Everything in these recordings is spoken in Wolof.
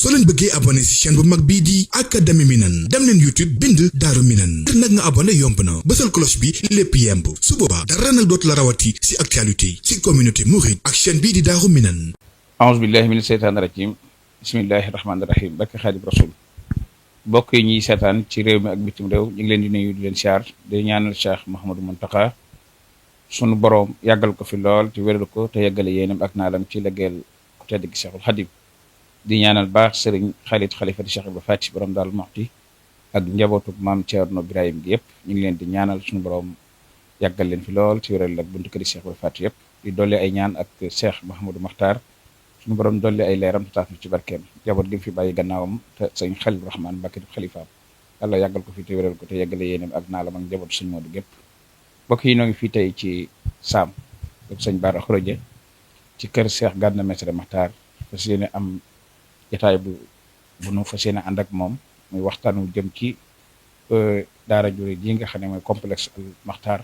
soo leen bëggee abonné ci chaîne bu mag bii di Académie Minane dem leen YouTube bind Daaru Minane ngir nag nga abonné yomb na bësal cloche bi lépp yemb su boobaa dara nag dootu la rawati ci actualité ci communauté mouride ak chaîne bii di Daaru Minane. aouzu billahi mina seytaani rajim bismillahi rahmaani rahim barke xaadim rasul mbokk yi ñuy seetaan ci réew mi ak bitim réew ñu ngi leen di nuyu di leen siyaar di ñaanal Cheikh Mouhamadou Mountakha sunu boroom yàggal ko fi lool te wéral ko te yàggale yéenam ak naalam ci liggéeyal ku tedd gi Cheikhul Khadim di ñaanal baax sëriñ Khalid xalifati Cheikh Ibra Fati borom Daaru Muxti ak njabootuk maam Thierno Birahim gi yëpp ñu ngi leen di ñaanal sunu boroom yàggal leen fi lool ci wéral ak buntu kër Cheikh Ibra Fati yëpp di dolli ay ñaan ak Cheikh Mouhamadou Makhtar suñu borom dolli ay leeram te taaf ci barkeem jaboot gi fi bàyyi gannaawam te sëñ Xalil Rahmaan Mbàkke di xalifaam yàlla yàggal ko fi te wéral ko te yàggale yéenam ak naalam ak njaboot sëñ Moodu gépp mbokk yi noo ngi fii tey ci Saam ak sëñ Bara Khourédia ci kër Cheikh Gana Messere Makhtar fas yéene am jataay bu nu fas yéene ànd ak moom muy waxtaan wu jëm ci daara jure ji nga xam ne mooy complexe al Makhtar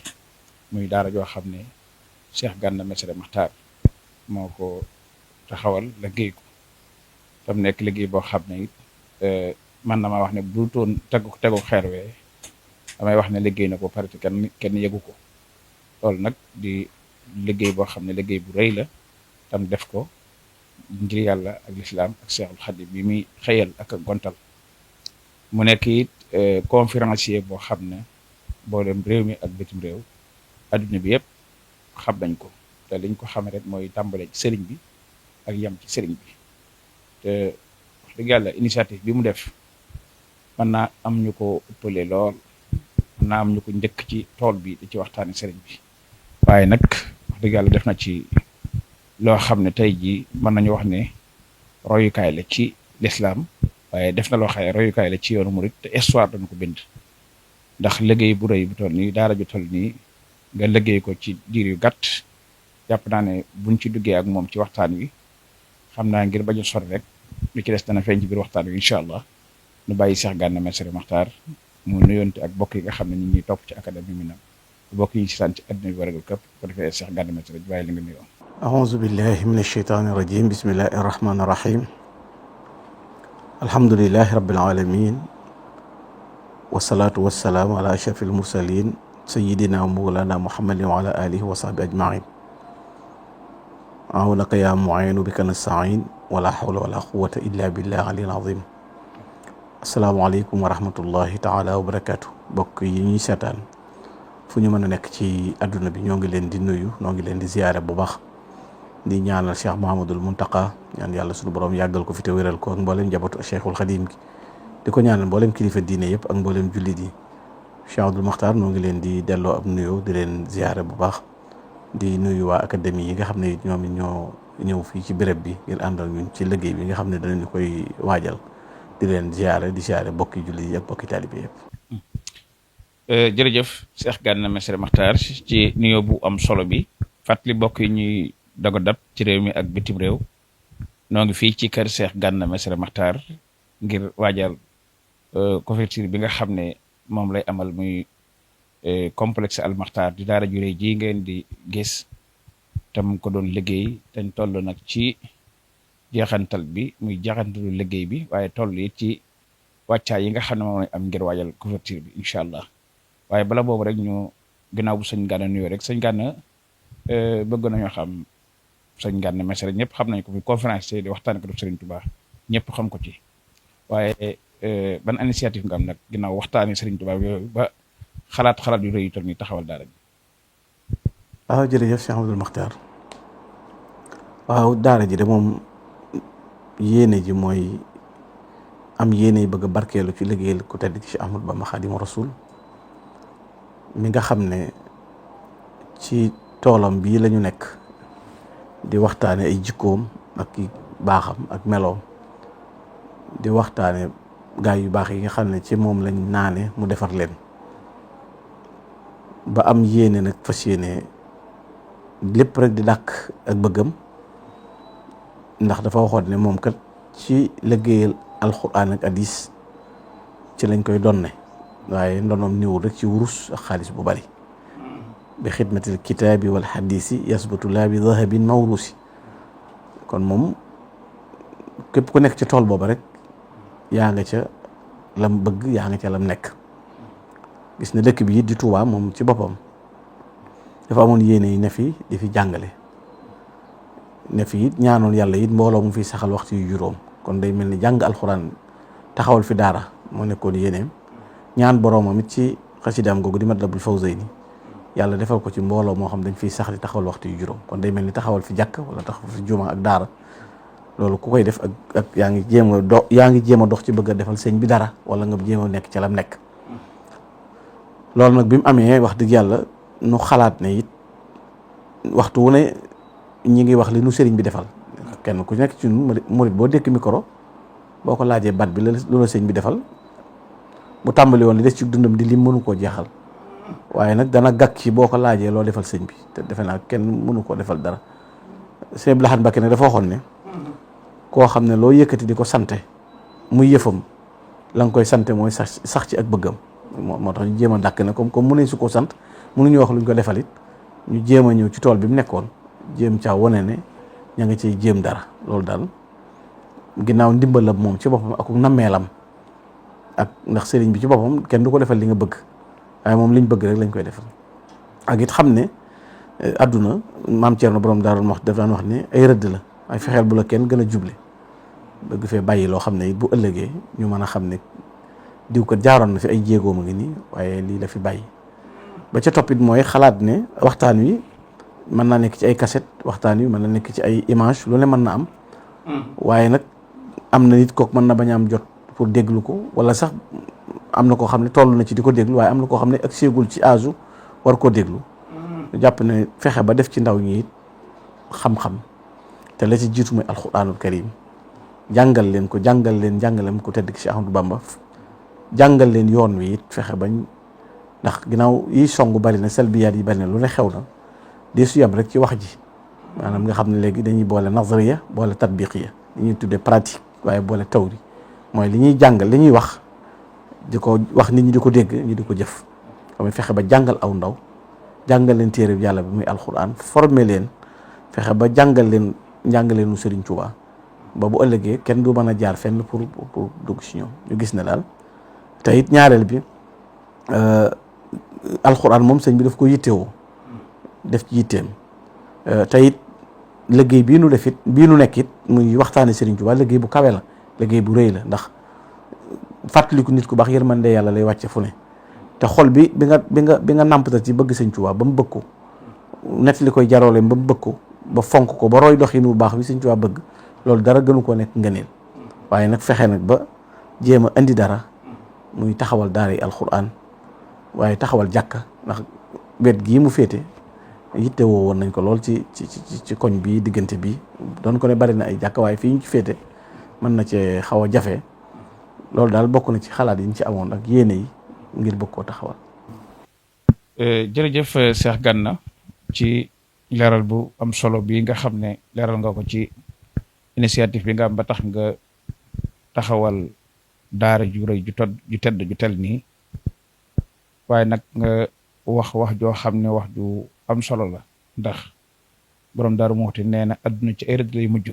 muy daara joo xam ne Cheikh Gana Messere Makhtar moo ko taxawal liggéey ko tam nekk liggéey boo xam ne it man na ma wax ne bu toon tegu xeer wee damay wax ne liggéey na ko pare te kenn yëgu ko loolu nag di liggéey boo xam ne liggéey bu rëy la tam def ko ngir yàlla ak lislaam ak Seexul Xadim bi muy xëyal ak gontal mu nekk it conférencier boo xam ne mboolem réew mi ak bitim réew adduna bi yëpp xam nañ ko te liñ ko xame rek mooy tàmbale ci sëriñ bi ak yam ci sëriñ bi te wax dëgg yàlla initiative bi mu def mën naa am ñu ko ëppale lool mën naa am ñu ko njëkk ci tool bi di ci waxtaani sëriñ bi waaye nag wax dëgg yàlla def na ci loo xam ne tey jii mën nañu wax ne royukaay la ci lislaam waaye def na loo xam ne royukaay la ci yoonu murit te histoire dañu ko bind ndax liggéey bu rëy bu toll nii daara ju toll nii nga liggéey ko ci diir yu gàtt jàpp naa ne buñ ci duggee ak moom ci waxtaan wi xam naa ngir bañ a sori rek li ci des dana feeñ ci biir waxtaan wi incha allah nu bàyyi Cheikh Gana Messere Makhtar mu nuyoonte ak bokk yi nga xam ne ñu ngi topp ci Académie Minane bokk yi ci sant ci àddina bi waragal këpp ko defee Cheikh Gana Messere bàyyi li nga nuyoo. aouzu billahi min asheytaani rajim bismillahi arrahmani arrahim alhamdulilahi rabbil alamin wasalaatu wasalaamu ala ashrafil mursalin sayidina wa mawlana muhammadin wa ala alihi wa sahbi ajmain awnaka yaa mu'inu bika nastain wala hawla wala quwata illa billah aliyil azim asalaamaaleykum wa rahmatullahi taala wa barakatu bokk yi ñuy seetaan fu ñu mën a nekk ci adduna bi ñoo ngi leen di nuyu ñoo ngi leen di ziyaare bu baax di ñaanal Cheikh Mouhamadoul Mountakha ñaan yàlla suñu borom yàggal ko fi te wéral ko ak mboolem njabootu Cheikhul Khadim gi di ko ñaanal mboolem kilifa diine yëpp ak mboolem jullit yi Cheikh Abdoul Makhtar ñoo ngi leen di delloo ab nuyoo di leen ziyaare bu baax di nuyu waa académie yi nga xam ne ñoom ñoo ñëw fii ci béréb bi ngir àndal ñun ci liggéey bi nga xam ne danañu koy waajal di leen ziare di ziare bokki julli yi ak bokki taalibe yëpp. jërëjëf Cheikh Gana Messere Makhtar ci nuyoo bu am solo bi fàttali bokk yi ñuy dogo dab ci réew mi ak bitim réew noo ngi fii ci kër Cheikh Gana Messere Makhtar ngir waajal couverture bi nga xam ne moom lay amal muy complexe al Makhtar di daara jure ji ngeen di gis tam ko doon liggéey te ñu toll nag ci jeexantal bi muy jeexantalu liggéey bi waaye toll it ci wàccaay yi nga xam ne moom am ngir waajal couverture bi incha allah waaye bala boobu rek ñu ginnaaw bu sëñ Gana nuyoo rek sëñ Gana bëgg nañoo xam sëñ Gana Messere ñëpp xam nañ ko muy conférence di waxtaan ko def Serigne Touba ñëpp xam ko ci waaye ban initiative nga am nag ginnaaw waxtaani Serigne Touba yooyu ba xalaat yu rëy yu toll nii taxawal daara ji. waaw jërëjëf Cheikh Abdoul Makhtar waaw daara ji de moom yéene ji mooy am yéene bëgg a barkeelu ci liggéeyal ku tedd ci Ahmadu Bamba Xaadimu Rasuul mi nga xam ne ci toolam bii lañu nekk di waxtaane ay jikkoom ak i baaxam ak meloom di waxtaane gaay yu baax yi nga xam ne ci moom lañ naane mu defar leen ba am yéene nag fas yéene lépp rek di dàkk ak bëggam ndax dafa waxoon ne moom kat ci liggéeyal alxuraan ak hadis ci lañ koy donne waaye ndonoom niwul rek ci wurus ak xaalis bu bari bi xidmatil kitaabi wal hadisi yasbatu laa bi dahabin mawrusi kon moom képp ku nekk ci tool booba rek yaa nga ca lam bëgg, yaa nga ca lam nekk. gis na dëkk bi it di Touba moom ci boppam dafa amoon yéene yi ne fi di fi jàngale, ne fi it ñaanoon yàlla it mbooloo mu fi saxal waxtu yu juróom. kon day mel ni jàng alxuraan taxawal fi daara moo nekkoon yéeneem. ñaan boroomam it ci xasidaam googu di Matlabul Fawzayni yàlla defal ko ci mbooloo moo xam dañ fiy sax di taxawal waxtu yu juróom. kon day mel ni taxawal fi jàkk wala taxawal fi juma ak daara, loolu ku koy def ak yaa ngi jéem a dox ci bëgg a defal sëñ bi dara, wala nga jéem a nekk ca lam nekk. loolu nag bi mu amee wax dëgg yàlla nu xalaat ne it waxtu wu ne ñi ngi wax li nu sëriñ bi defal. kenn ku nekk ci murit boo dékk micro boo ko laajee bat bi lu la sëñ bi defal bu tàmbali woon li des ci dundam di lim mënu koo jeexal, waaye nag dana gàkk ci boo ko laajee loo defal sëñ bi, te defe naa kenn mënu koo defal dara. sëñ Abdou Lahad Mbacké nag dafa waxoon ne koo xam ne loo yëkkati di ko sante muy yëfam, la nga koy sante mooy sax ci ak bëggam. moo tax ñu jéem a dàkk ne comme mënuñ su ko sant, mënuñu wax luñ ko defal it, ñu jéem a ñëw ci tool bi mu nekkoon jéem caa wane ne ña nga ciy jéem dara. loolu daal ginnaaw ndimbalam moom ci boppam ak nammeelam, ak ndax sëriñ bi ci boppam kenn du ko defal li nga bëgg, waaye moom liñ bëgg rek lañ koy defal. ak it xam ne àdduna maam Thierno borom Daaru wax daf daan wax ne ay rëdd la, ay fexeel bu la kenn gën a juble, bëgg fee bàyyi loo xam ne it bu ëllëgee ñu mën a xam ne diw ko jaaroon na fi ay jéegoom a ngi nii, waaye lii la fi bàyyi. ba ca toppit mooy xalaat ne waxtaan wi mën naa nekk ci ay cassette, waxtaan wi mën na nekk ci ay image, lu ne mën na am, waaye nag am na nit kook mën na bañ a am jot pour déglu ko, wala sax am na koo xam ne toll na ci di ko déglu, waaye am na koo xam ne ak séegul ci âge war koo déglu. jàpp ne fexe ba def ci ndaw ñi it xam-xam, te la ci jiitu mooy alxuraanul karim, jàngal leen ko, jàngalem ko tedd ki Cheikh Ahmadou Bamba, jàngal leen yoon wi it fexe bañ, ndax ginnaaw yi songu bari na, salbiyaat yi bari na, lu ne xew na, dee su yam rek ci wax ji. maanaam nga xam ne léegi dañuy boole nazariya boole tatbiqiya, li ñuy tuddee pratique, waaye boole tawri, mooy li ñuy jàngal, li ñuy wax di ko wax nit ñi di ko dégg, ñu di ko jëf. xam fexe ba jàngal aw ndaw, jàngal leen téere bi yàlla bi muy alxuraan, former leen, fexe ba jàngal leen njàngaleenu Serigne Touba, ba bu ëllëgee kenn du mën a jaar fenn pour dugg ci ñoom. ñu gis ne daal te it ñaareel bi alxuraan moom sëñ bi daf ko yittewoo, def ci yitteem. te it liggéey bii nu def it bii nu nekk it muy waxtaane Serigne Touba liggéey bu kawe la, liggéey bu rëy la, ndax fàttaliku nit ku baax yërmande yàlla lay wàcce fu ne. te xol bi nga nàmpatal ci bëgg Sëñ Tuubaa ba mu bëgg ko, nett li koy jarooleem ba mu bëgg ko, ba fonk ko, ba roy doxin bu baax bi Sëñ Tuubaa bëgg, loolu dara gënu koo nekk ngëneel. waaye nag fexe nag ba jéem a indi dara muy taxawal daara yi alxuraan, waaye taxawal jàkka, ndax wet gii mu féete yitte woo woon nañ ko lool ci koñ bii, diggante bii doon ko ne bari na ay jàkka, waaye fii ñu ci féete mën na cee xaw a jafe. loolu daal bokk na ci xalaat yi ñu ci amoon ak yéene yi ngir bëgg koo taxawal. jërëjëf Cheikh Gana ci leeral bu am solo bi nga xam ne leeral nga ko ci initiative bi nga am ba tax nga taxawal daara ju rëy ju tedd ju tel nii, waaye nag nga wax joo xam ne wax ju am solo la, ndax borom Daaru Muxti nee na adduna ci ay rëdd lay mujj,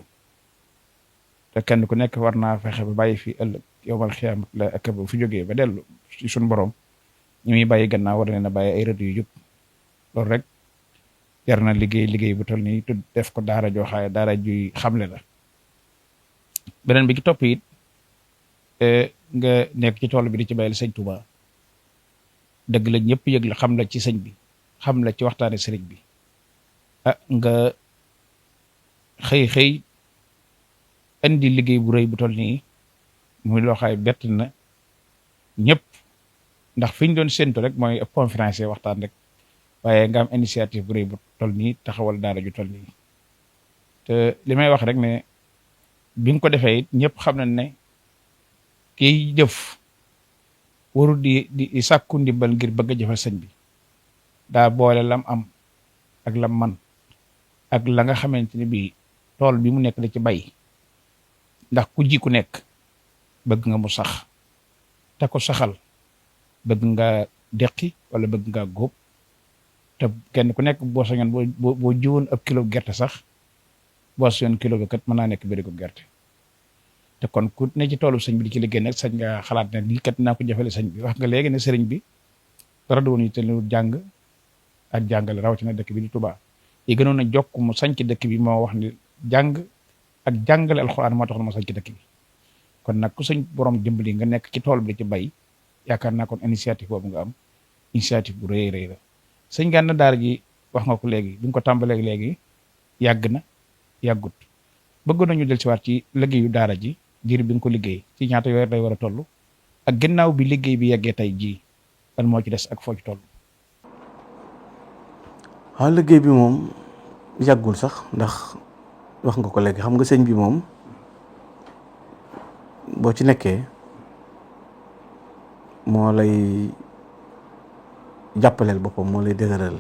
te kenn ku nekk war naa fexe ba bàyyi fi ëllëg yowmal xiyaamat la ak bu fi jógee ba dellu ci suñu borom ñi muy bàyyi gannaaw war na bàyyi ay rëdd yu jub. loolu rek jar na liggéey bu toll nii tudd def ko daara joo xaaye daara juy xamle la. beneen bi ci topp it nga nekk ci tool bi di ci bàyyil sëñ Touba, dëgg la ñëpp yëg la, xam la ci sëñ bi, xam la ci waxtaane sëriñ bi, nga xëy indi liggéey bu rëy bu toll nii muy loo xaay bett na ñëpp, ndax fi ñu doon séntu rek mooy ab conférence waxtaan rek, waaye nga am initiative bu rëy bu toll nii taxawal daara ju toll nii. te li may wax rek ne bi nga ko defee it ñëpp xam nañ ne kiy jëf warul di sàkku ndimbal ngir bëgg a jëfal sëñ bi, daa boole lam am ak lam man ak la nga xamante ni bii tool bi mu nekk da ci bay, ndax ku ji ku nekk bëgg nga mu sax, te ko saxal bëgg nga deqi wala bëgg nga góob. te kenn ku nekk boo sañoon boo jiwoon ab kilo gerte sax boo sañoon kilo bi kat mën naa nekk bëri ko gerte. te kon ku ne ci toolu sëñ bi di ci liggéey nag sañ nga xalaat ne lii kat naa ko jëfale sëñ bi. wax nga léegi ne sëriñ bi dara du woon yi te lu jàng ak jàngale rawatina dëkk bi di Touba yi gënoon a jokk mu sañc dëkk bi moo wax ni jàng ak jàngale alxuraan moo tax mu sañc dëkk bi. kon nag ku sëñ borom dimbali nga nekk ci tool bi di ci bay yaakaar naa kon initiative boobu nga am initiative bu rëy rëy la. sëñ Gana daara ji wax nga ko léegi bi nga ko tàmbalee léegi yàgg na yàggut bëgg nañu del si waat ci liggéeyu daara ji diir bi nga ko liggéey ci ñaata weer lay war a toll ak gannaaw bi liggéey bi yeggee tey jii lan moo ci des ak foo ci toll. waaw liggéey bi moom yàggul sax ndax wax nga ko léegi xam nga sëñ bi moom boo ci nekkee moo lay jàppaleel boppam moo lay dëgëral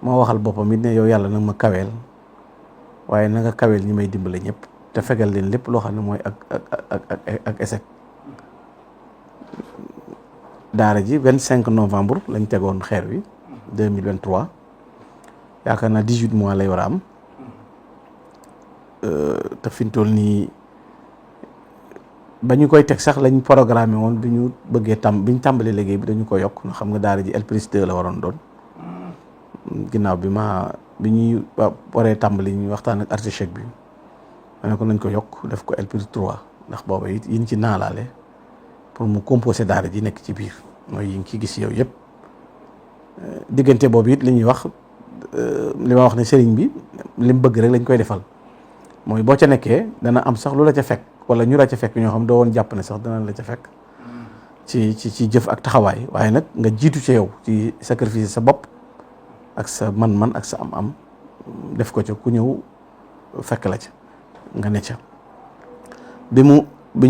moo waxal boppam it ne yow yàlla nag ma kaweel waaye na nga kaweel ñi may dimbale ñëpp te fegal leen lépp loo xam ne mooy ak échec. daara ji 25 novembre lañ tegoon xeer wi 2023 yaakaar naa 18 mois lay war a am te fi mu toll nii ba ñu koy teg sax lañ programmé woon bi ñu bëggee bi ñu tàmbalee liggéey bi dañu ko yokk ndax xam nga daara ji L+2 la waroon doon ginnaaw bi ñuy waree tàmbali ñu waxtaan ak architecte bi ma ne ko nañ ko yokk def ko L+3 ndax booba it yi ñu ci naalaale pour mu composé daara ji nekk ci biir mooy yi ngi ci gis yow yëpp diggante boobu it li ñuy wax li ma wax ne sëriñ bi li mu bëgg rek lañ koy defal mooy boo ca nekkee dana am sax lu la ca fekk wala ñu la ca fekk ñoo xam doo woon jàpp ne sax dana la ca fekk ci jëf ak taxawaay waaye nag nga jiitu ca yow ci sacrifice sa bopp ak sa man-man ak sa am-am def ko ca ku ñëw fekk la ca nga ne ca bi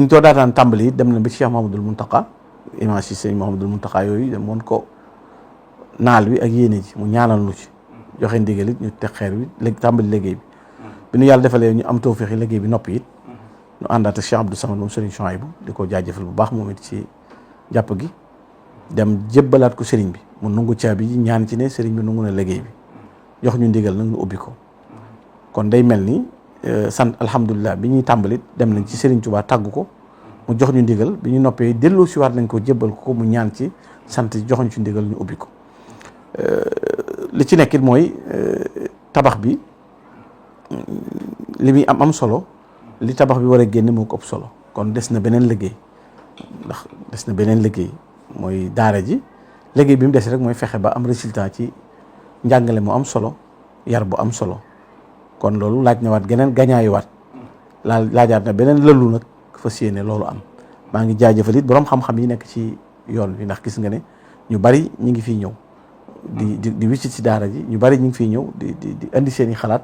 ñu ko daataan tàmbali dem na ba ci Cheikh Mouhamadoul Mountakha image yi sëñ Mouhamadoul Mountakha yooyu dem woon ko naal bi ak yéene ji mu ñaanal lu ci joxe ndigal it ñu teg xeer bi léegi tàmbali liggéey bi bi ñu yàlla defalee ñu am tawfeex yi liggéey bi noppi it ñu àndaat ak Cheikh Abdou Samad moom Serigne Chouaïbou di ko jaajëfal bu baax moom it ci jàpp gi dem jébbalaat ko Serigne bi mu nungu caabi ji ñaan ci ne Serigne bi nungu na liggéey bi jox ñu ndigal nag ñu ubbi ko kon day mel ni sant alhamdulilah bi ñuy tàmbalit dem nañ ci Serigne Touba tàggu ko mu jox ñu ndigal bi ñu noppee delloo si waat nañ ko jébbal ko mu ñaan ci sant jox ñu ci ndigal ñu ubbi ko li ci nekkit mooy tabax bi li muy am solo li tabax bi war a génne moo ko ëpp solo kon des na beneen liggéey ndax des na beneen liggéey mooy daara ji liggéey bi mu des rek mooy fexe ba am résultat ci njàngale mu am solo yar bu am solo kon loolu laaj na waat geneen gañaayuwaat laajaat na beneen lëllu nag fas yéene loolu am maa ngi jaajëfal it borom xam-xam yi nekk ci yoon bi ndax gis nga ne ñu bari ñu ngi fiy ñëw di wisit ci daara ji ñu bari ñu ngi fiy ñëw di indi seen i xalaat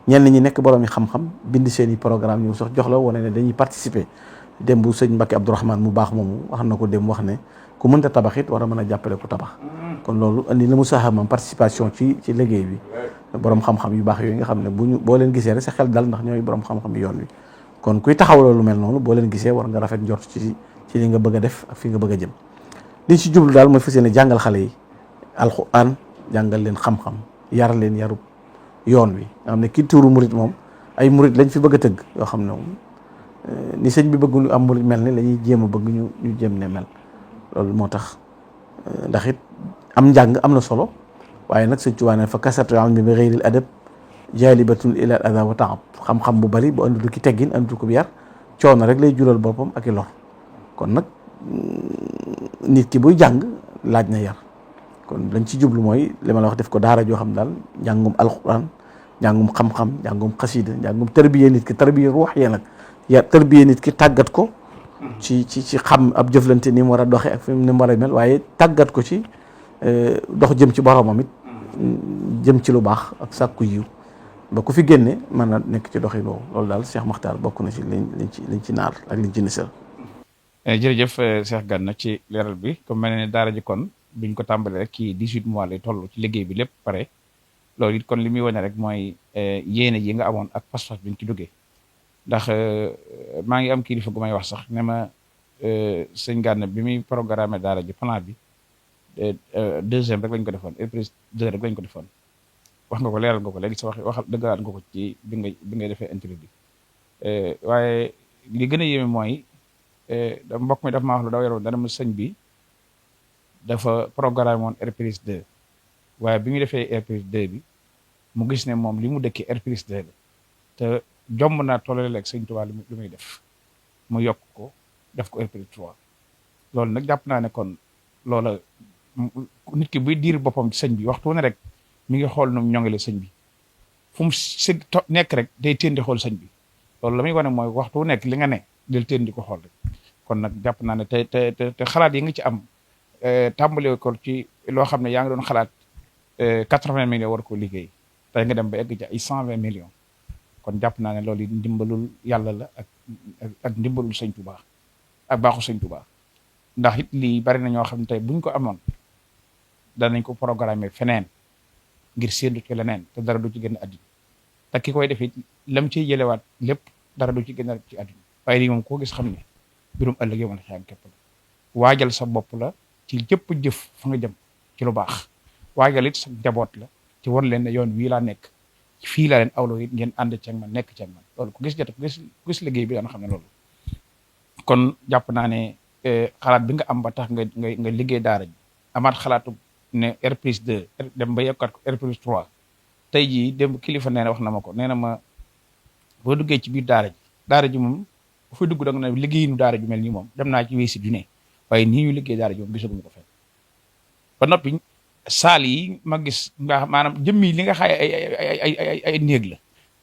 ñenn ñi nekk borom yi xam-xam bind seen i programme ñëw sax jox la wane ne dañuy participer démb sëñ Mbacké Abdourahmane mu baax moomu wax na ko démb wax ne ku mënta tabax it war a mën a jàppale ku tabax kon loolu indi la mu saxamam participation ci liggéey bi borom xam-xam yu baax yooyu nga xam ne boo leen gisee rek sa xel dal ndax ñooy borom xam-xam yoon wi kon kuy taxaw loolu mel noonu boo leen gisee war nga rafet njort ci li nga bëgg a def ak fi nga bëgg a jëm li ci jublu daal mooy fas yéene jàngal xale yi alxuraan jàngal leen xam-xam yar leen yarub yoon wi nga xam ne kii tuuru murit moom ay murit lañ fi bëgg a tëgg yoo xam ne moom ni sëñ bi bëgg ñu am murit mel ni la ñuy jéem a bëgg ñu jéem ne mel loolu moo tax ndax it am njàng am na solo waaye nag sëñ Tuubaa ne fa kasratu ilmi bi ghayril adab jaalibatun ilal adaa wa taab xam-xam bu bari bu andutu ki teggin andutu ko bi yar coono rek lay jural boppam ak i lor kon nag nit ki buy jàng laaj na yar kon lañ ci jublu mooy li ma la wax def ko daara joo xam daal njàngum alxuraan njàngum xam-xam njàngum xasida njàngum tarbiya nit ki tarbiya ruux ya nag ya tarbiya nit ki tàggat ko ci xam ab jëflante ni mu war a doxee ak fi ni mu war a mel waaye tàggat ko ci dox jëm ci boromam it jëm ci lu baax ak sàkku yiw ba ku fi génne mën na nekk ci doxin woowu loolu daal Cheikh Makhtar bokk na ci liñ ci naar ak liñ ci nisal. jërëjëf Cheikh Gana ci leeral bi comme mel ne daara ji kon biñ ko tàmbalee rek ci 18 mois lay toll ci liggéey bi lépp pare loolu it kon li muy wane rek mooy yéene yi nga amoon ak pas-pas biñ ci duggee ndax maa ngi am kilifa gu may wax sax ne ma sëñ Gana bi muy programme daara ji plan bi deuxième rek lañ ko defoon reprise 2 rek lañ ko defoon wax nga ko leeral nga ko léegi sa waxal dëggalaat nga ko ci bi ngay defee interview bi waaye li gën a yéeme mooy da mbokk mi dafa ma wax lu daw yaram dana ma sëñ bi dafa programme woon RPS 2 waaye bi ñu defee RPS 2 bi mu gis ne moom li mu dëkkee RPS 2 la te jomb naa tollale ak sëñ Tuubaa lu muy def mu yokk ko def ko RPS 3 loolu nag jàpp naa ne kon loola nit ki buy diir boppam ci sëñ bi waxtu ne rek mi ngi xool nu mu ñoŋale sëñ bi fu mu nekk rek day téen di xool sëñ bi loolu la muy wane mooy waxtu nekk li nga ne del téen di ko xool rek kon nag jàpp naa ne te xalaat yi nga ci am tàmbale ko ci loo xam ne yaa ngi doon xalaat 80 millions war ko liggéey tey nga dem ba egg ci ay 120 millions kon jàpp naa ne loolu yi ndimbalul yàlla la ak ndimbalul sëñ Tuubaa ak baaxu sëñ Tuubaa ndax it lii bari na ñoo xam ne tey buñ ko amoon danañ ko programmer feneen ngir séentu ci leneen te dara du ci génn àddina te ki koy def it lam ciy jëlewaat lépp dara du ci génn ci àddina waaye lii moom koo gis xam ne mbirum ëllëg yow mën a xeam képp la waajal sa bopp la ci jëpp jëf fa nga jëm ci lu baax waajal it sa njaboot la ci war leen ne yoon wii laa nekk fii laa leen awloo it ngeen ànd ceeg man nekk ceeg man loolu ku gis liggéey bi daan xam ne loolu kon jàpp naa ne xalaat bi nga am ba tax nga liggéey daara ji amaat xalaatu ne RPS 2 dem ba yokkaat ko RPS 3 tey jii dem kilifa nee na wax na ma ko nee na ma boo duggee ci biir daara ji moom bu fay dugg da nga ne liggéeyinu daara ju mel nii moom dem naa ci wéy si du ne waaye nii ñu liggéey daara ji moom gisaguma ko fenn ba noppi saal yi ma gis nga maanaam jëmmi li nga xaye ay néeg la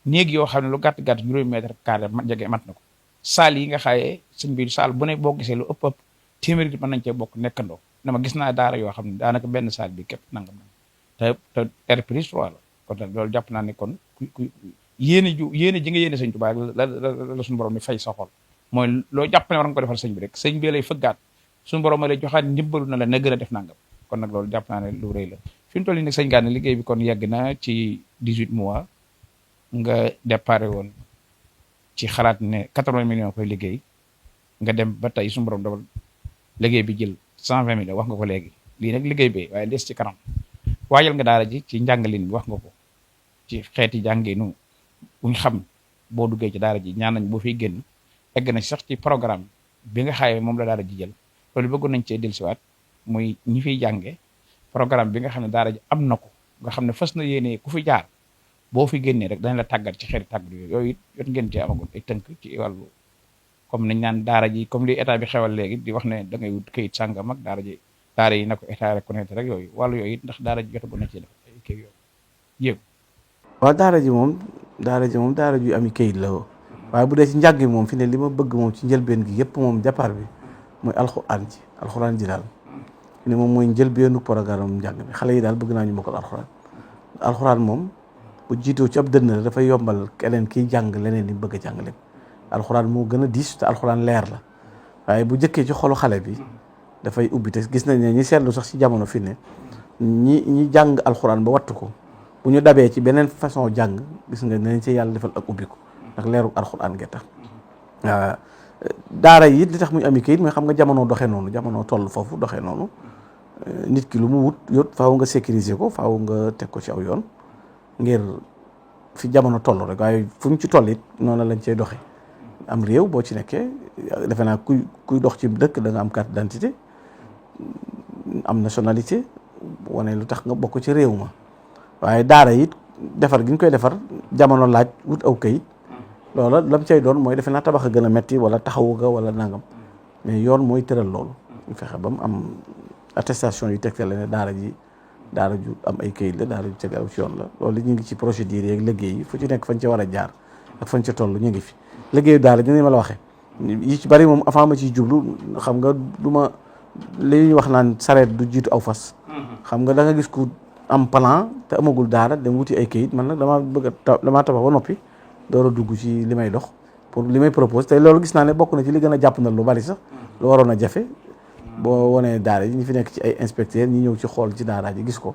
néeg yoo xam ne lu gàtt-gàtt juróomi mètre carré jege mat na ko saal yi nga xaye sëñ bi saal bu ne boo gisee lu ëpp téeméeri mën nañ cee bokk nekkandoo dama gis naa daara yoo xam ne daanaka benn saal bi képp nangam te RPS 3 la kon nag loolu jàpp naa ne kon ku yéene ji nga yéene sëñ Tuubaa la suñu borom mi fay sa xol mooy loo jàpp ne war nga ko defal sëñ bi rek sëñ bi lay fëggaat suñu borom ma lay joxaat ndimbalu na la na gën a def nangam kon nag loolu jàpp naa ne lu rëy la fi mu toll nii nag sëñ Gana liggéey bi kon yegg na ci 18 mois nga déparé woon ci xalaat ne 80 millions koy liggéey nga dem ba tey suñu borom dogal liggéey bi jël 120 millions wax nga ko léegi lii nag liggéey bi waaye des ci kanam waajal nga daara ji ci njàngalin bi wax nga ko ci xeeti jàngeenu buñ xam boo duggee ci daara ji ñaan nañ boo fiy génn egg na sax ci programme bi nga xaye moom la daara ji jël loolu bëggoon nañ cee dellusiwaat muy ñi fiy jànge programme bi nga xam ne daara ji am na ko nga xam ne fas na yéene ku fi jaar boo fi génnee rek dañ la tàggat ci xeeti tàggat yooyu it yot ngeen cee amagoon ay tënk ci wàllu comme nañ naan daara ji comme li état bi xewal léegi di wax ne da ngay wut këyit sàngam ak daara yi na ko état reconnaître rek yooyu wàllu yooyu it ndax daara ji jotagoon na ci def ay kii yooyu yëpp. waaw daara ji moom daara ju ami këyit la waaye bu dee ci njàng moom fi ne li ma bëgg moom ci njëlbeen gi yëpp moom départ bi mooy alxuraan ji daal fi ne moom mooy njëlbeenu programme njàng bi xale yi daal bëgg naa ñu mokkal alxuraan moom bu jiitoo ci ab dënn la dafay yombal keneen kiy jàng leneen li bëgg a jàng leen alxuraan moo gën a diis te alxuraan leer la waaye bu jëkkee ci xolu xale bi dafay ubbi te gis nañ ne ñi seetlu sax ci jamono fi ne ñi jàng alxuraan ba wattu ko bu ñu dabee ci beneen façon jàng gis nga nañ ci yàlla defal ak ubbi ko ndax leeru alxuraan ge tax daara yi li tax muy ami kayit mooy xam nga jamono doxee noonu jamono toll foofu doxee noonu nit ki lu mu wut yot faaw nga sécuriser ko faaw nga teg ko ci aw yoon ngir fi jamono toll rek waaye fu ñu ci toll it noonu lañ cey doxee am réew boo ci nekkee defe naa kuy dox ci dëkk da nga am carte d'identité am nationalité wane lu tax nga bokk ci réew ma waaye daara it defar gi ñu koy defar jamono laaj wut aw kayit loola lam cay doon mooy defe naa tabax a gën a metti wala taxawu ga wala nangam mais yoon mooy tëral loolu ñu fexe ba mu am attestation yu tegtale ne daara ju am ay kayit la daara ju teg aw ci yoon la loolu ñu ngi ci procédure yeeg liggéey yi fu ci nekk fañ ca war a jaar ak fañ ca toll ñu ngi fi liggéeyu daara dinañ ma la waxee yi ci bari moom avant ma ciy jublu xam nga du ma li ñuy wax naan sareet du jiitu aw fas xam nga da nga gis ku am plan te amagul daara dem wuti ay kayit man nag damaa tabax ba noppi door a dugg ci li may dox pour li may propose te loolu gis naa ne bokk na ci li gën a jàpp na lu bari sax lu waroon a jafe boo wanee daara yi ñi fi nekk ci ay inspecteur ñi ñëw ci xool ci daara ji gis ko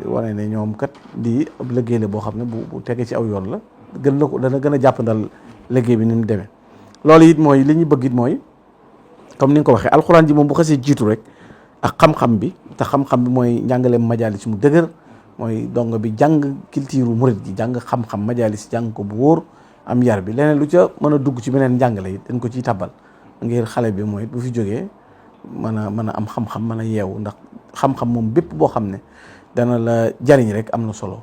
wane ne ñoom kat lii ab liggéey la boo xam ne bu tegee ci aw yoon la dana gën a jàppandal liggéey bi ni mu demee loolu it mooy li ñu bëgg it mooy comme ni nga ko waxee alxuraan ji moom bu xasee jiitu rek ak xam-xam bi te xam-xam bi mooy njàngaleem majaalis mu dëgër mooy dongo bi jàng culture murit gi jàng xam-xam majaalis jàng ko bu wóor am yar bi. leneen lu ca mën a dugg ci beneen njàngale yi dañ ko ciy tabal ngir xale bi mooy bu fi jógee mën a am xam-xam mën a yeewu, ndax xam-xam moom bépp boo xam ne dana la jariñ rek am na solo.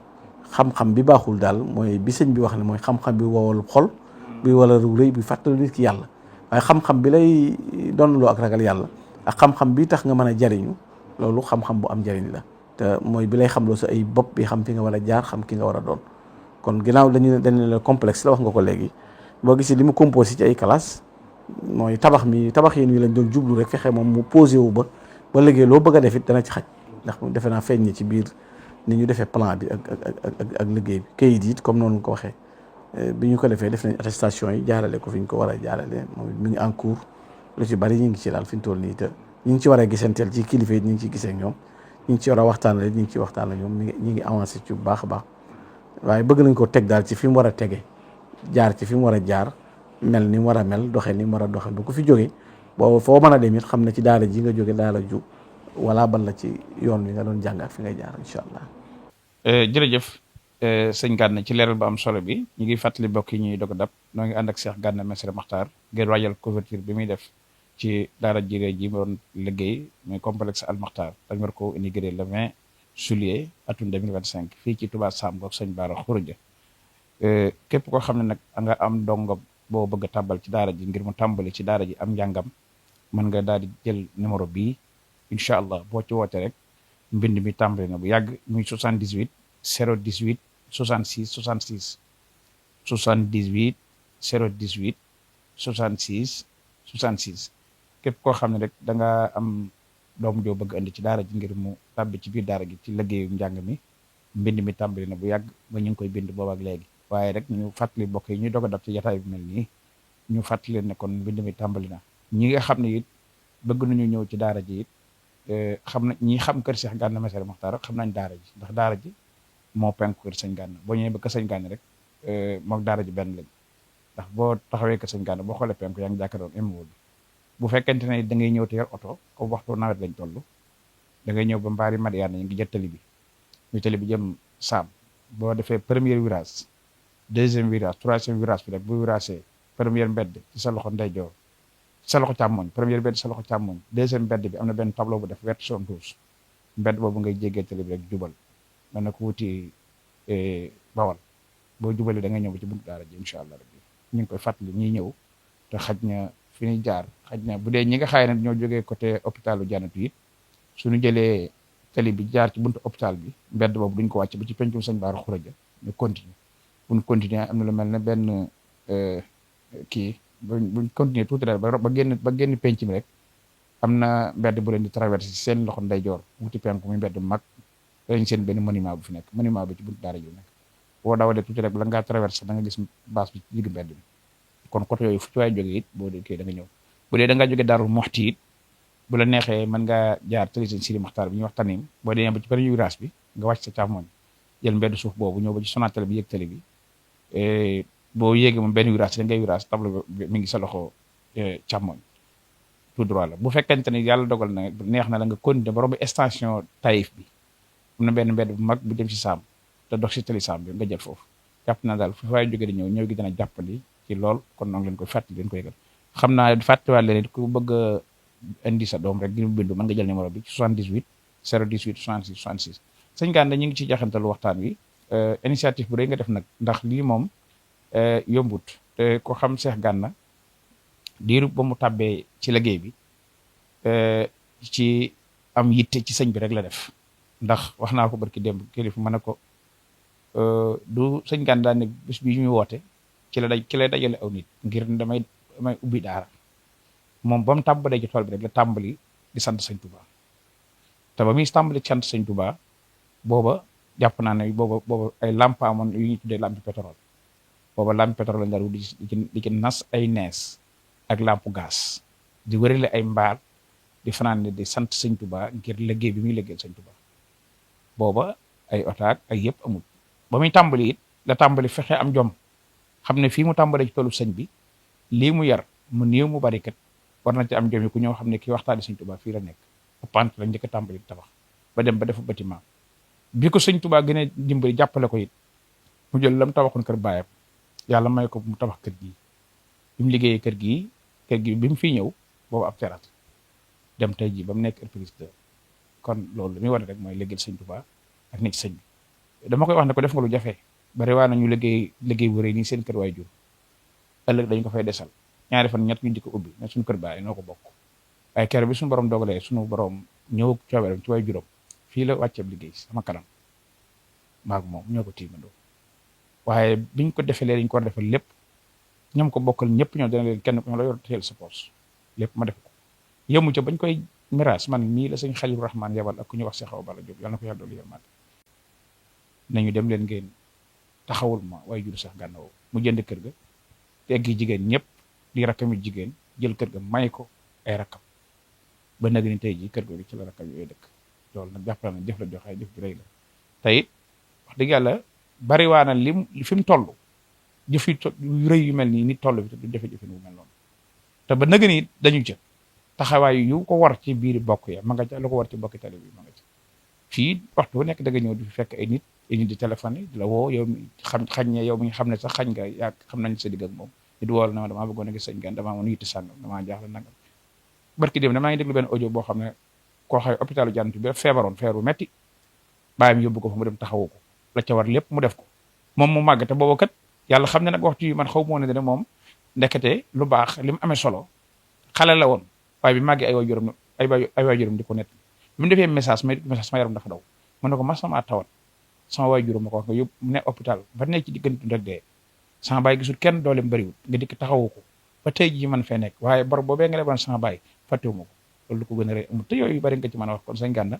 xam-xam bi baaxul daal mooy bi sëñ bi wax ne mooy xam-xam bi wowal xol, bi wala rëy bi fàttali nit ki yàlla. waaye xam-xam bi lay doonloo ak ragal yàlla ak xam-xam bi tax nga mën a jariñu, loolu xam-xam bu am jariñ la, te mooy bi lay xamloo sa ay bopp bi xam fi nga war a jaar, xam ki nga war a doon. kon ginnaaw dañu la complexe la wax nga ko léegi, boo gisee li mu composé ci ay classe mooy tabax yéen wi lañ doon jublu rek fexe moom mu posé wu ba liggéey loo bëgg a def it dana ci xaj, ndax defe naa feeñ ni ci biir ni ñu defee plan bi ak liggéey bi. kayit yi comme noonu ko waxee bi ñu ko defee def nañ attestation yi jaarale ko fi ñu ko war a jaarale, moom mi ngi en cours. lu ci bari ñu ngi ci daal fi ñu toll nii te ñu ngi ci war a gisanteel ci kilifa yi ñu ngi ci gisee ak ñoom, ñu ngi ci war a waxtaanal ñu ngi ci waxtaan ak ñoom ñu ngi avancé ci bu baax a baax. waaye bëgg nañ ko teg daal ci fi mu war a tege, jaar ci fi mu war a jaar, mel ni mu war a mel, doxe ni mu war a doxe bu ko fi jógee boo foo mën a dem it xam ne ci daara ji nga jóge daara ju wala bal la ci yoon wi nga doon jàng ak fi ngay jaar incha allah. jërëjëf sëñ Gana ci leeral bu am solo bi. ñu ngi fàttali mbokk yi ñuy dog a dab noo ngi ànd ak Cheikh Gana Messere Makhtar ngir waajal couverture bi muy def ci daara ji ji doon liggéey muy complexe Al Makhtar dañ war ko inauguré le 20 juillet atum 2025 fii ci Touba Sam goog sëñ Bara Khourédia. képp koo xam ne nag nga am ndongo boo bëgg a tàbbal ci daara ji ngir mu tàmbali ci daara ji am njàngam, mën nga daal di jël numéro bii incha allah boo ci woote rek mbind mi tàmbali na bu yàgg muy 78 018 66 66 78 018 66 66. képp koo xam ne rek da nga am doom joo bëgg andi ci daara ji ngir mu tàbbi ci biir daara gi ci liggéeyu njàng mi, mbind mi tàmbali na bu yàgg ba ñu ngi koy bind boobu ak léegi. waaye rek ñu fàttali mbokk yi ñuy doog a dab ci jataay bi mel nii ñu fàttali ne kon mbind mi tàmbali na. ñi nga xam ne it bëgg nañu ñëw ci daara ji it xam na ñi xam kër Cheikh Gana Messere Makhtar xam nañ daara ji, ndax daara ji moo penku kër sëñ Gana. boo ñëwee ba kër sëñ Gana rek mook daara ji benn lañ, ndax boo taxawee kër sëñ Gana boo xoolee penku yaa ngi jàkkaarloog MO bi. bu fekkente ne da ngay ñëw te yor oto comme waxtu nawet lañ toll da ngay ñëw ba mbaari Madiana ñu ngi jël tali bi muy tali bi jëm Saam. boo defee premier virage, deuxième virage, troisième virage bi rek bu viragé première mbedd ci sa loxo ndeyjoor, sa loxo càmmoñ, première mbedd sa loxo càmmoñ, deuxième mbedd bi am na benn tableau bu def vert jaune rouge. mbedd boobu ngay jéggee tali bi rek jubal mën na ko wuti Bawal. boo jubalee da ngay ñëw ba ci buntu daara ji incha allah rabbi. ñu ngi koy fàttali ñiy ñëw te xaj na fi ñuy jaar xaj na bu dee ñi nga xaay ne ñoo jógee côté hôpitalu Janatu yi suñu jëlee tali bi jaar ci buntu hôpital bi mbedd boobu duñ ko wàcc ba ci pencum sëñ Bara Khourédia ñu continuer. buñ continuer am na lu mel ne benn kii buñ continuer tuuti daal ba génn penc mi rek am na mbedd bu leen di traversé ci seen loxo ndeyjoor wuti penku muy mbedd mag dañ seen benn monument bu fi nekk, monument bi ci buntu daara ji nekk. boo dawalee tuuti rek bala ngaa traversé da nga gis base bi ci digg mbedd bi. kon côté yooyu fu ci waay jógee it boo dee da nga ñëw. bu dee da ngaa jógee Daaru Muxti it bu la neexee mën ngaa jaar tëri sëñ Sidi Makhtar bi ñuy wax Tanim. boo demee ba ci premier virage bi nga wàcc sa càmmoñ jël mbedd suuf boobu ñëw ba ci Sonatel bi yëg tali bi. boo yéegee moom benn virage da ngay virage tableau bi mi ngi sa loxo càmmoñ tout droit la. bu fekkente ni yàlla dogal na neex na la nga continuer ba romb station Taïf bi am na benn mbedd bu mag bu dem ci Saam te dox si tali Saam bi nga jël foofu. jàpp naa daal fu waay jógee di ñëw gi dana jàppandi ci lool kon noonu leen koy fàttali leen ko yëgal. xam naa fàttewaat leen it ku bëgg a indi sa doom rek ngir mu bindu mën nga jël numéro bi ci 78 018 66 66. sëñ Gana ñu ngi ci jaxantalu waxtaan wi initiative bu rëy nga def nag ndax lii moom yombut te ko xam Cheikh Gana diiru ba mu tàbbee ci liggéey bi ci am yitte ci sëñ bi rek la def. ndax wax naa ko barki démb kilifa ma ne ko du sëñ Gana daal ne bis bi ñu woote ci la dajale aw nit ngir damay ubbi daara moom ba mu tàmbalee ci tool bi rek la tàmbali di sant sëñ Touba te ba muy tàmbali sant sëñ Touba booba jàpp naa ne booba ay lampa amoon yu ñuy tuddee lampe pétrole booba lampe pétrole lañ daal di ci nas ay nees ak lampe gaz di wërale ay mbaar di fanaan di sant sëñ Touba ngir liggéey bi muy liggéeyal sëñ Touba booba ay otaak ay yëpp amul. ba muy tàmbali it la tàmbali fexe am jom xam ne fii mu tàmbalee ci toolu sëñ bi lii mu yar mu néew mu bari kat war na ci am jom yi ku ñëw xam ne kii waxtaani sëñ Touba fii la nekk pant la njëkk a tàmbali tabax ba dem ba defu bâtiment bi ko sëñ Touba gën a dimbali jàppale ko it mu jël lam tabaxoon kër baayam yàlla may ko mu tabax kër gi bi mu liggéeyee kër gi bi mu fiy ñëw boobu ab terrasse dem tey jii ba mu nekk R+2 kon loolu li muy wane rek mooy liggéeyal sëñ Tuubaa ak nit sëñ bi dama koy wax ne ko def nga lu jafe bari waa nañu liggéey bu rëy nii seen kër waay jur ëllëg dañu ko fay desal ñaari fan ñett ñu di ko ubbi ne suñu kër baay noo ko bokk waaye kër bi suñu borom dogalee suñu borom ñëw coobeeram ci waay juróom fii la wàcceeb liggéey sama kanam maag moom ñoo ko tiimandoo waaye biñ ko defalee dañ ko war a defal lépp ñoom ko bokkal ñëpp ñoo dana leen kenn ku ñu la yor teel sa poos lépp ma def ko yëmu ca bañ koy miraas man mii la sëñ Xalilu Rahmaan yabal ak ku ñu wax Seex Awa Balla Jóob yàlla na ko yàlla doolu yërmande nañu dem leen ngeen taxawul ma waaye jur sax gànnaaw mu jënd kër ga teggi jigéen ñëpp di rakkami jigéen jël kër ga may ko ay rakkam ba nag ni tey ji kër ga ci la rakkam yooyu dëkk loolu nag jàpp na jëf la joxe jëf ju rëy la tey it wax dëgg yàlla bari waa na lim fi mu toll jëf yu rëy yu mel nii nit toll bi te du jafe-jafe bu mel noonu te ba nag ni dañu ca taxawaay yu ko war ci biir bokk ya ma nga ca lu ko war ci bokki tali bi ma nga ca fii waxtu bu nekk da nga ñëw di fekk ay nit di téléphone di la woo yow mi xañ ne yow mi nga xam ne sax xañ nga yaa xam nañ sa digg ak moom nit wool na ma damaa bëggoon a gis sëñ Gana damaa mën yitti sàngam damaa jaaxle nangam barki dem damaa ngi déglu benn audio boo xam ne koo xëy hôpitalu Jant bi feebaroon feebar bu metti bàyyam yóbbu ko fa mu dem taxawu ko la ca war lépp mu def ko moom mu màgg te booba kat yàlla xam ne nag waxtu yi man xaw moo ne dane moom ndekete lu baax li mu amee solo xale la woon waaye bi màggee ay waajuram di ko nett bi mu defee message ma yaram dafa daw mu ne ko ma sama tawat sama waajuram ma ko wax nga yóbbu ne hôpital ba nekk ci diggante dund ak dee sama baay gisul kenn dooleem bëriwul nga dikk taxawu ko ba tey jii man fee nekk waaye bor boobee nga leboon sama baay fàttewu ma ko loolu lu ko gën a rëy amul te yooyu bari nga ci mën a wax kon sëñ Gana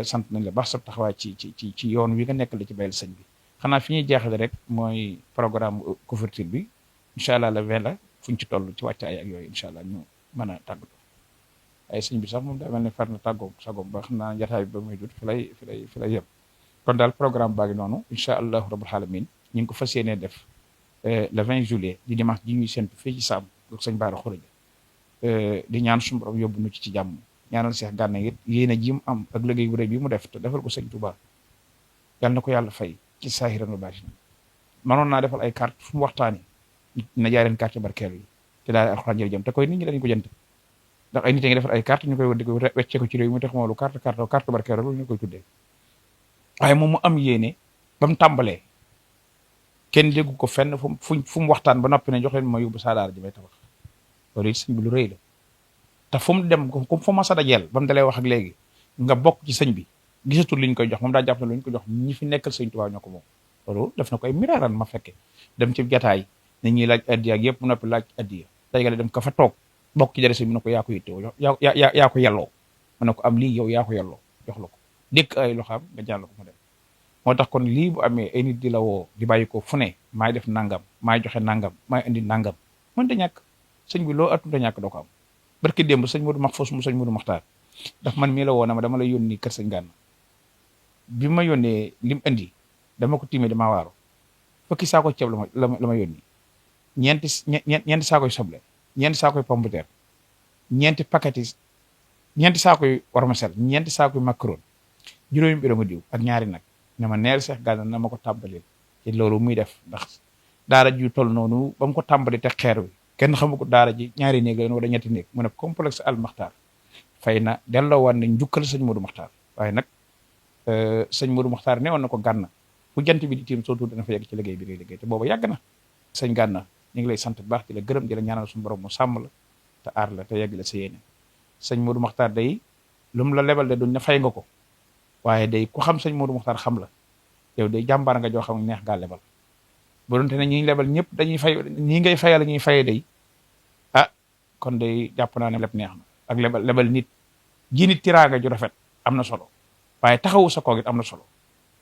sant nañ la baax sa taxawaay ci yoon wi nga nekk la ci bayal sëñ bi xanaa fi ñuy jeexale rek mooy programme couverture bi incha allah la 20 la fu ñu ci toll ci wàcc ay ak yooyu incha allah ñu mën a tàggatoo ay sëñ bi sax moom daa mel ne far na tàggoo sagoom ba xam naa jataay bi ba muy jot fi lay yem kon daal programme baa ngi noonu incha allahu rabbul alamin ñu ngi ko fas yéenee def le 20 juillet di dimanche ji ñuy séntu fii ci Sàmm ak sëñ Baara Xuraja di ñaan suñu borom yóbbu nu ci jàmm ñaanal Seex Gana it yéene ji mu am ak liggéey bu rëy bi mu def te defal ko sëñ Touba yàlla na ko yàlla fay ci saahiran wa baatinan manoon naa defal ay carte fu mu waxtaani na jaareen carte barkeelu yi te daal alxuraan jërëjëm te koy nit ñi dañu ko jënd ndax ay nit a ngi defal ay carte ñu koy wër di ko weccee ko ci réew mi tax moolu carte barkeelu loolu ñu koy tuddee waaye moom mu am yéene ba mu tàmbalee kenn déggu ko fenn fu mu waxtaan ba noppi ne jox leen ma yóbbu saa daara ji may tabax loolu it sëñ bi lu rëy la te fu mu dem comme fu ma sa dajeel ba mu dalee wax ak léegi nga bokk ci sëñ bi gisatul li ñu koy jox moom daa jàpp ne lu ñu ko jox ñi fi nekkal sëñ Tuubaa ñoo ko moom loolu def na ko ay miraaran ma fekke dem ci jataay nit ñi laaj addiya ak yëpp mu noppi laaj addiya daygale dem ka fa toog bokk ci dara sëñ bi ne ko yaa ko yittewoo yaa ko yelloo mu ne ko am lii yow yaa ko yelloo jox la ko dékk ay loxaam nga jàll ko mu dem moo tax kon lii bu amee ay nit di la woo di bàyyi ko fu ne maay def nangam maay joxe nangam maay indi nangam mën da ñàkk sëñ bi loo atum da ñàkk doo ko am barki démb sëñ Modou Mahfous mu sëñ Modou Maxtaar ndax man mii la woo na ma dama la yónni kër sëñ Gana bi ma yónnee lim indi dama ko tiimee damaa waaru fukki saako ceeb la ma yónni ñeenti saakoy soble ñeenti saakoy pomme de terre ñeenti saakoy warmasel ñeenti saakoy macaron juróomi bidon diw ak ñaari nag ne ma neel Seex Gana na ma ko tàmbalil ci loolu muy def ndax daara ju toll noonu ba mu ko tàmbali te xeer wi kenn xamu ko daara ji ñaari néeg la wala ñetti néeg mu ne complexe al Maxtaar fay na delloo waan ne njukkal sëñ Modou Maxtaar waaye nag sëñ Modou Maxtaar ne woon na ko Gana bu jant bi di tiim soo tuut dana fa yegg ci liggéey bi ngay liggéey te booba yàgg na sëñ Gana ñu ngi lay sant bu baax di la gërëm di la ñaanal suñu borom mu sàmm la te aar la te yegg la sa yéene sëñ Modou Maxtaar day lu mu la lebal de duñ ne fay nga ko waaye day ku xam sëñ Modou Maxtaar xam la yow day jàmbaar nga joo xam ne neex ngaa lebal bu doonte ne ñi lebal ñëpp dañuy fay ñii ngay fayal ñuy fayee day kon day jàpp naa ne lépp neex na ak lebal nit ji nit tiraanga ju rafet am na solo waaye taxawu sa koog it am na solo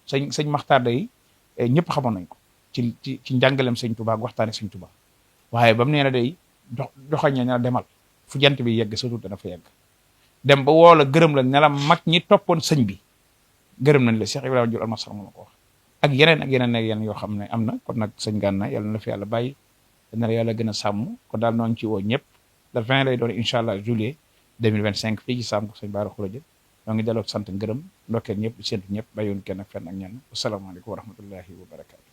sëñ Maxtaar day ñëpp xamoon nañ ko ci njàngalem sëñ Touba ak waxtaane sëñ Touba waaye ba mu nee na day joxañ na demal fu jant bi yegg surtout dana fa yegg dem ba woo la gërëm la ne la mag ñi toppoon sëñ bi gërëm nañ la Cheikh Ibrahima Diouf Almasar moo ko wax ak yeneen yoo xam ne am na kon nag sëñ Gana yàlla na fi yàlla bàyyi dana la yàlla gën a sàmm kon daal noonu ci woo ñëpp le 20 lay doon incha allah juillet 2025 fii ci Sàmm ko sëñ Baara Xuraja ñoo ngi delloo sant ngërëm ndokkeel ñëpp di séntu ñëpp bàyyiwoon kenn ak fenn ak ñenn asalaamaaleykum wa rahmatullahi wa barakaatu